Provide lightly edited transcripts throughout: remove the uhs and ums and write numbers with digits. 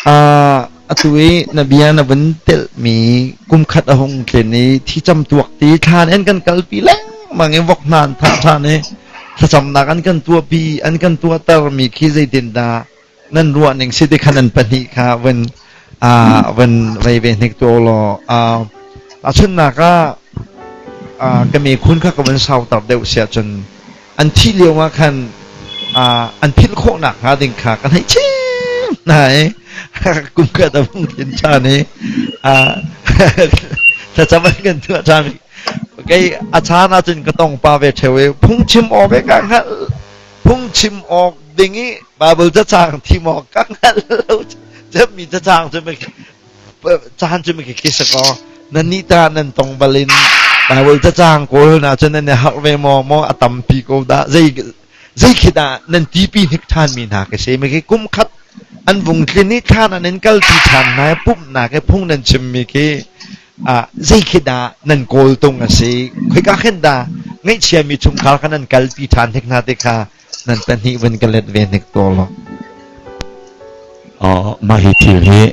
Atu i na bia na vun telhmi kum khat a hung tlin i thi camtuak ti thlan in kan kalpi lengmang i vok hna an thah ṭhan i thlacamnak an kan tuahpi an kan tuahtermi khi zeitindah nan ruah ning si ti khan an pahnih kha vun vun vei ve hnik tu law tahchunhnak ah ka mekhun kha ka vun sauter deuh siah cun an thih lio ah khan an philh khawh nakhnga ding kha kan hei chim hna i kum khat a vung thin ṭhan i thlacam an kan tuah ṭhan. Kei a caan ahcun ka tong pa ve ṭheo i phungchim awk i ka hngalh phungchim awk ding i Bible cacang thim awk ka hngalh lo cemmi cacang cu caan cu mi khi si kaw nan nih ta nan tong bal in Bible cacang kawl na cun nan i harh ve maw maw a tampi ko dah zei zei khi dah nan tipi hnik ṭhan mi hna ka si mi khi kum khat an vung tlin i thlan an in kalpi ṭhan hna i pumhnak i phung nan chim mi khi zei khi dah nan kawl tung a si khoika khin dah ngaihchia mi chungkhar kha nan kalpi ṭhan hnik hna te kha nan pahnih vun ka let ve hnik to lo. Mah hi thil hi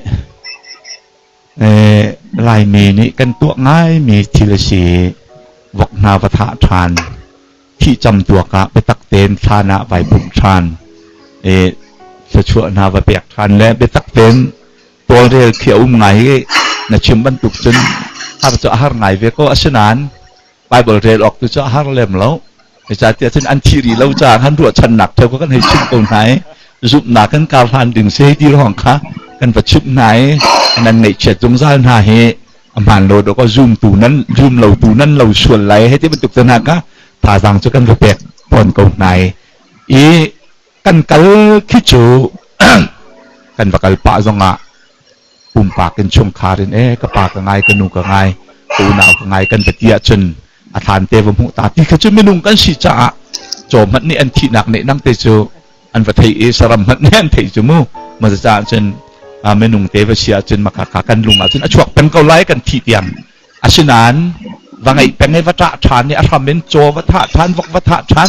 Laimi nih kan tuah ngaimi thil a si. Vok hna va thah ṭhan, thih camtuak ah biatak tein thlan ah vai pumh ṭhan, thluachuah hna va pek ṭhan le biatak tein tawlrel khi a um ngai i na chim bantuk cun har cu a har ngai ve ko. Asinain Bible rel awk tu cu a har lem lo. Zeicahtiah cun an thi rih lo caah kan ruahchannak theo kan hei chimh ko hna i zumhnak kan kar hlan ding si hei ti ruang kha kan va chimh hna i nan ngaihchiat zungzal hna hi a hmaan lo dawk zumtu nan zum lo tu nan lo sual lai hei ti bantuk te hna kha thazaang cu kan va pek tawn ko hna i kan kal khi cu kan va kal pah zongah pumpak in chungkhar in e ka pa ka ngai, ka nu ka ngai, ka unau ka ngai kan va ti ahcun a thlan te va hmuh ta ti kha cu minung kan si caah caw hmanh nih an thihnak nih nang te cu an va thei i saram hmanh nih an theih cu mu. Ma caah cun minung te va si ahcun maka kha kan lung ahcun a chuak peng ko lai kan thih tiang. Asinain va ngeih peng i va ṭah ṭhan i a hram in caw va thah ṭhan, vok va thah ṭhan,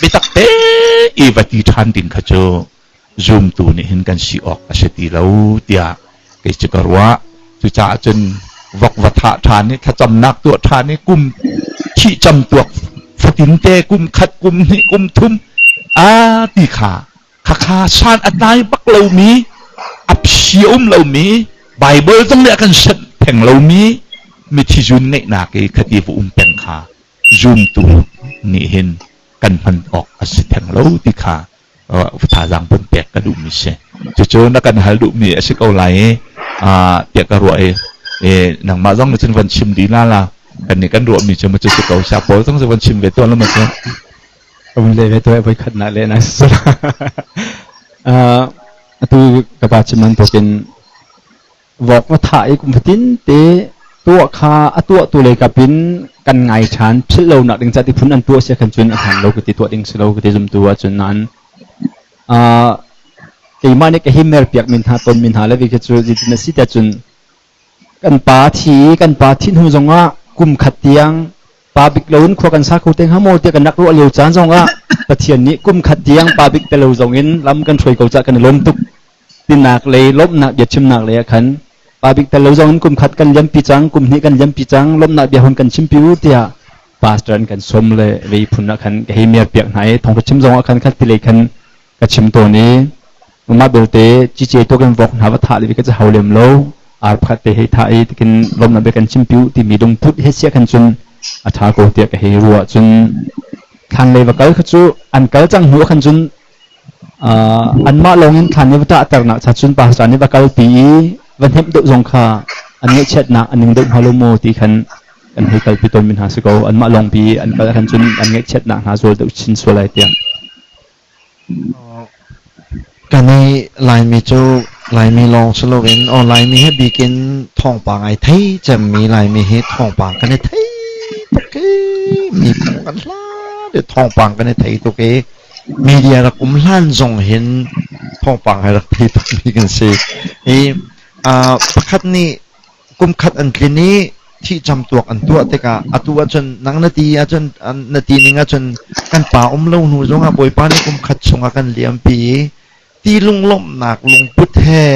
biatak te i va ti ṭhan ding kha cu zumtu nih hin kan si awk a si ti lo tiah kei cu ka ruah. Cucaah cun vok va thah ṭhan i thlacamnak tuah ṭhan i kum thih cam tuak fatinte kum khat, kum hnih, kum thum a ti kha khakha san a tlai bak lomi, a phi a um lomi, Bible zong nih a kan senh theng lomi mithi zun ngeihnak i khati va um peng kha zumtu nih hin kan hman awk a si theng lo ti kha thazaang pun pek ka duhmi si. Cucu na kan hal duhmi a si ko lai i tiah ka ruah i nangmah zong nih cun van chim dih la la kan nih kan ruahmi cu cu si ko. Sia pawl zong cu van chim ve tuah la ma cu. Ka le ve tuah voi khat na le na si. Atu ka pa chim bantukin vok va thah i kum fatin te tuah kha a tuah tu lei kap in kan ngai ṭhan philh lo nak ding ca ti phun an tuah sia khan cun a hman lo ka ti, tuah ding si lo ka ti zumtu ah cun. Nain keimah nih ka himer piak min hna ton min hna le vi khi cu zeitin a si tiah cun kan pa thi kan pa thi hnu zongah kum khat tiang pa bik lo in khua kan sa kho te hnga maw tiah kan rak ruah lio caan zongah Pathian nih kum khat tiang pa bik te lo zong in lam kan hruai ko ca kan i lawm tuk tinak lei lawmhnak biachimnak lei ah khan pa bik tel lo zong in kum khat kan liampi cang, kum hnih kan liampi cang, lawmhnak bia hun kan chimpi u tiah pastor an kan sawm le vei phun ah khan ka hei mer piak hna i thawngtha chim zong ah khan khat ti lei khan ka chim tawn i mah belte cice to kan vok hna va thah le ka ca hau lem lo, ar pakhat te hei thah i tikin lawmhnak bia kan chimpi u timi lungput he sia khan cun a ṭha ko tiah ka hei ruah. Cun thlan lei va kal kha cu an kal cang hnu ah khan cun anmah lawngin thlan i va ṭahternak cha cun pastor nih va kalpi i va hnemh deuh zong kha an ngaihchiatnak a ning deuh hnga lo maw ti khan kan hei kalpi tawnmi hna si ko. Anmah lawngpi an kal ahkhan cun an ngaihchiatnak hna zual deuh chin sual lai tiah. Kan i Laimi cu Laimi lawng si loin aw Laimi hi bikin thawngpang ai thei cemmi. Laimi hi thawngpang kan i thei tuk i mi phung kan hlat i thawngpang kan i thei tuk i media rak um hlan zong hin thawngpang hai rak thei tukmi kan si i pakhat nih kum khat an tlin i thih camtuak an tuah tikah atu ahcun nang na ti ahcun na ti ning ahcun kan pa um lo hnu zongah Bawipa nih kum khat chungah kan liampi i ti lunglawmhnak lungput he.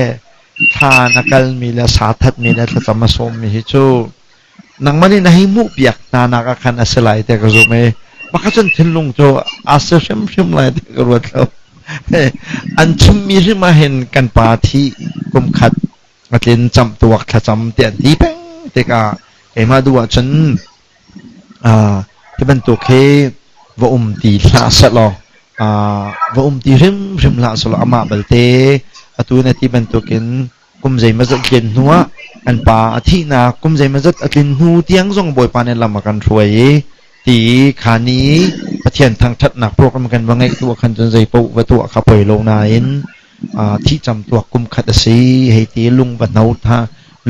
Thla na kalmi le sa thatmi le thlacam a sawmmi hi cu nangmah nih na hei hmuh piak hna nak ah khan a si lai tiah ka zumh i maka cun thinlung cu aa si hrimhrim lai tiah ka ruat lo. An chimmi hrim ah hin kan pa thi kum khat a tlin camh tuak thlacam tiah an ti peng tikah keimah duh ahcun hi bantuk hi va um ti hlah sehlaw va um ti hrimhrim hlah sehlaw amah balte atu na ti bantukin kum zeimawzat tlin hnu ah kan pa a thihnak kum zeimawzat a tlin hnu tiang zong Bawipa nih lam a kan hruai i ti kha ni Pathian thangṭhatnak program kan va ngeih tu ah khan cun zei paoh va tuah kha poi lo nain thih cam tuak kum khat a si hei ti lung va hno tha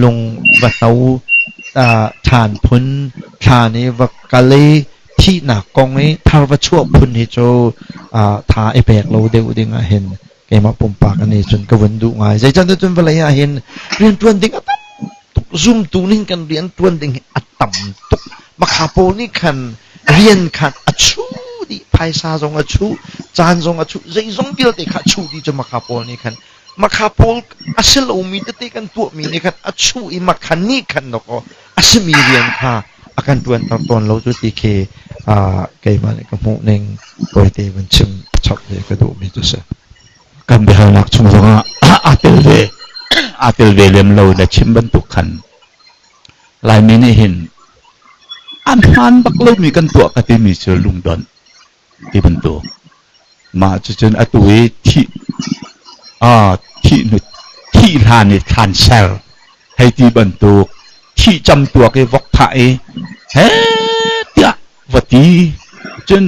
lung va hno ṭhan phun thla nih va kal i thihnak kong i thar va chuah phun hi cu tha i pek lo deuh ding ah hin keimah pumpak ani cun ka vun duh ngai. Zeicahtiah cun vawlei ah hin rianṭuan ding a tam tuk, zumtu nih kan rianṭuan ding hi a tam tuk. Makha pawl nih khan rian khan a chu dih, phaisa zong a chu, caan zong a chu, zeizong vialte kha a chu dih cu makha pawl nih khan. Makha pawl a si lomi tete kan tuahmi nih khan a chu i makha nih khan dawkaw a simi rian kha a kan ṭuanter tawn lo cu ti khi keimah nih ka hmuh ning tawite van chim chap ve ka duhmi cu si. Kan biahalnak chung zongah aa tel ve aa tel ve lem lo na chim bantuk khan Laimi nih hin an hmaan bak lomi kan tuah ka timi cu lungdonh ti bantuk. Mah cucun atu i thih thih hnu thih hlan i thlan ser hei ti bantuk thih cam tuak i vok thah i he tiah va ti cun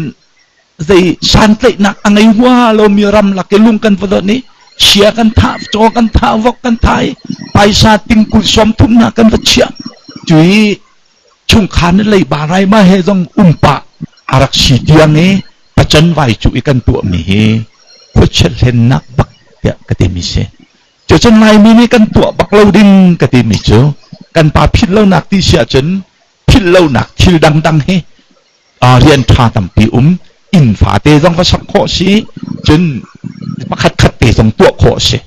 zei santlaihnak a ngei hua lomi ram lak i lung kan va donh i sia kan thah caw kan thah vok kan thah i paisa tingkul 30 hna kan va chiah cu i chungkhar nih leiba raima he zong umpa a rak si tiang i pacan vai cu i kan tuahmi hi khuachia hlennak bak tiah ka timi si. Cucun Laimi nih kan tuah bak lo ding ka timi cu kan pa philh lonak ti si ahcun philh lonak thil dangdang hi rian ṭha tampi um inn fate zong va sak khawh si cun pakhat khat te zong tuah khawh si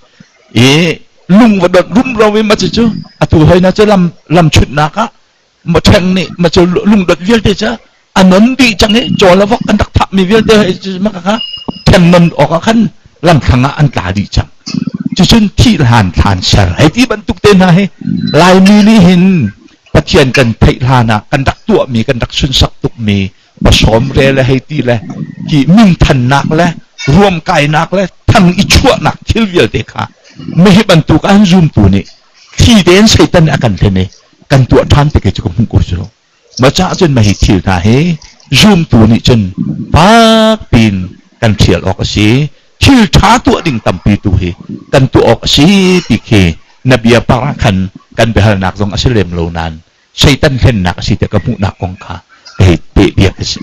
i lung va dot rumro i ma cu atu hoi na cu lam lam chutnak ah ma ṭheng nih ma cu lung dot vialte cu a non dih cang i caw le vok an rak thah mi vialte ma kha ṭheng non awk ah khan lamthlang ah an tla dih cang. Cucun thih hlan thlan ser hei ti bantuk te hna hi Laimi nih hin Pathian kan theih hlan ah kan rak tuahmi kan rak sunsak tukmi pasawm re le hei ti le hi minthannak le ruamkainak le thang i chuahnak thil vialte kha mihi bantuk an zumtu nih thli tein Satan nih a kan hlen i kan tuah ṭhan te ke cu ka hmuh ko cu. Ma cah cun ma hi thil hna hi zumtu nih cun fak piin kan ṭhial awk a si. Thil ṭha tuah ding tampi tu hi kan tuah awk a si ti khi na bia par ah khan kan biahalnak zong a si lem lo nain Satan hlennak a si tiah ka hmuhnak kong kha ka hei peh bia ka si.